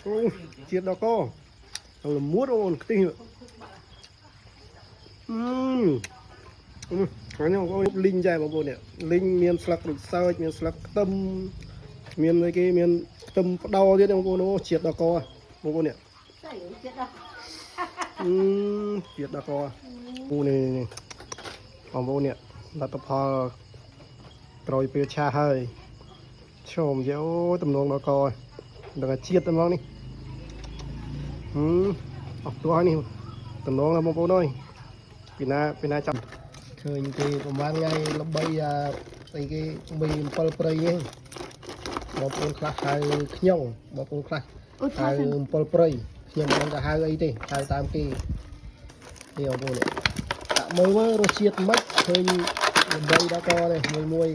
អូជាតិដល់កល្មួតអូនខ្ទិះអឺអឺនេះបងប្អូនលីងចែបងប្អូននេះលីងមានស្លឹកក្រូចសើចមានស្លឹកខ្ទឹមមានអីគេមានខ្ទឹមផ្ដោទៀតបងប្អូនអូជាតិដល់កបងប្អូននេះ ស្អីចិត្តដល់ អឺជាតិដល់កអូនេះបងប្អូននេះលទ្ធផលក្រោយពេលឆាហើយឈោមយោតំណងដល់កដល់ជាតិតំណងនេះហឹមអស់តួហើយនេះតំណងដល់បងប្អូនអើយពីណាពីណាចាប់ឃើញគេប្រហែលថ្ងៃល្បីអាស្អីគេមី7ព្រៃហ្នឹងបងប្អូនខ្លះហៅខ្ញុំបងប្អូនខ្លះ អូ ហៅ7ព្រៃខ្ញុំមិនដឹងទៅហៅអីទេហៅតាមគេនេះបងប្អូននេះដាក់មើលមើលរសជាតិមិនឃើញល្បីដល់កនេះមួយមួយ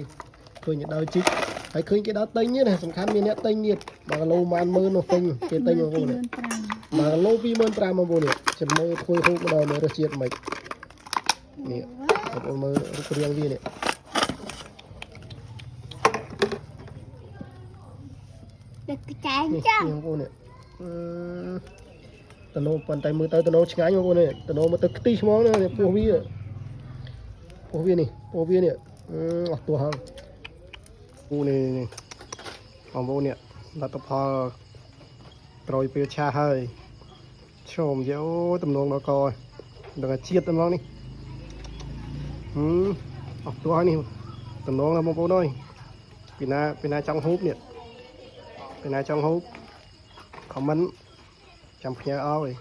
ឃើញដើរជីកហើយឃើញគេដើរទិញណាសំខាន់មានអ្នកទិញទៀត1គីឡូម៉ានម៉ឺននោះទិញគេទិញបងប្អូននេះ1គីឡូ25000បងប្អូននេះចាំមើលធ្វើហូបម្ដងមើលរសជាតិមិននេះបងប្អូនមើលរូបរាងវានេះ ដឹកចែង នេះ ចឹង បងប្អូននេះអឺតំណប៉ុន្តែមើលទៅតំណឆ្ងាញ់បងប្អូននេះតំណមើលទៅខ្ទិះហ្មងណានេះពោះវាពោះវានេះពោះវានេះអឺអស់ទោះហើយអូនេះនេះបងប្អូននេះលទ្ធផលក្រោយពេលឆាហើយឈោមយោតំណងដល់កដល់ជាតិតំណងនេះហឹមអស់ទោះហើយនេះតំណងដល់បងប្អូនអើយពីណាពីណាចង់ហូបនេះពីណាចង់ហូប ខមមិនចាំផ្ញើឲ្យ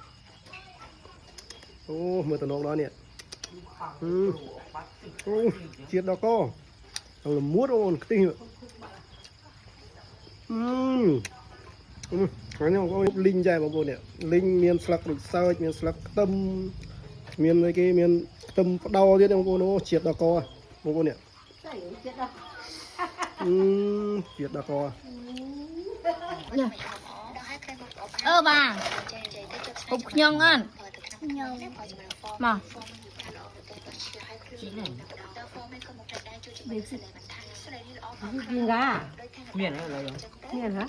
អូមើលតំណងដល់នេះហឹមអូជាតិដល់កល្មួតអូនខ្ទិះអឺអឺនេះបងប្អូនលីងចែបងប្អូននេះលីងមានស្លឹកក្រូចសើចមានស្លឹកខ្ទឹមមានអីគេមានខ្ទឹមផ្ដោទៀតបងប្អូនអូជាតិដល់កបងប្អូននេះ ស្អីចិត្តដល់ អឺជាតិដល់ក អឺបាទហូបខ្ញុំអត់ ខ្ញុំ មក យងកា មានហើយឡើយ មានហ៎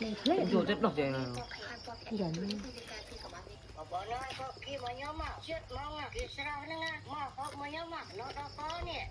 នេះ ចូលចិត្តដោះចេះ យ៉ាងនេះ បងណាក៏គេមកខ្ញុំមកជិតមកគេស្រស់ហ្នឹងមកហូបមកខ្ញុំមកដល់កនេះ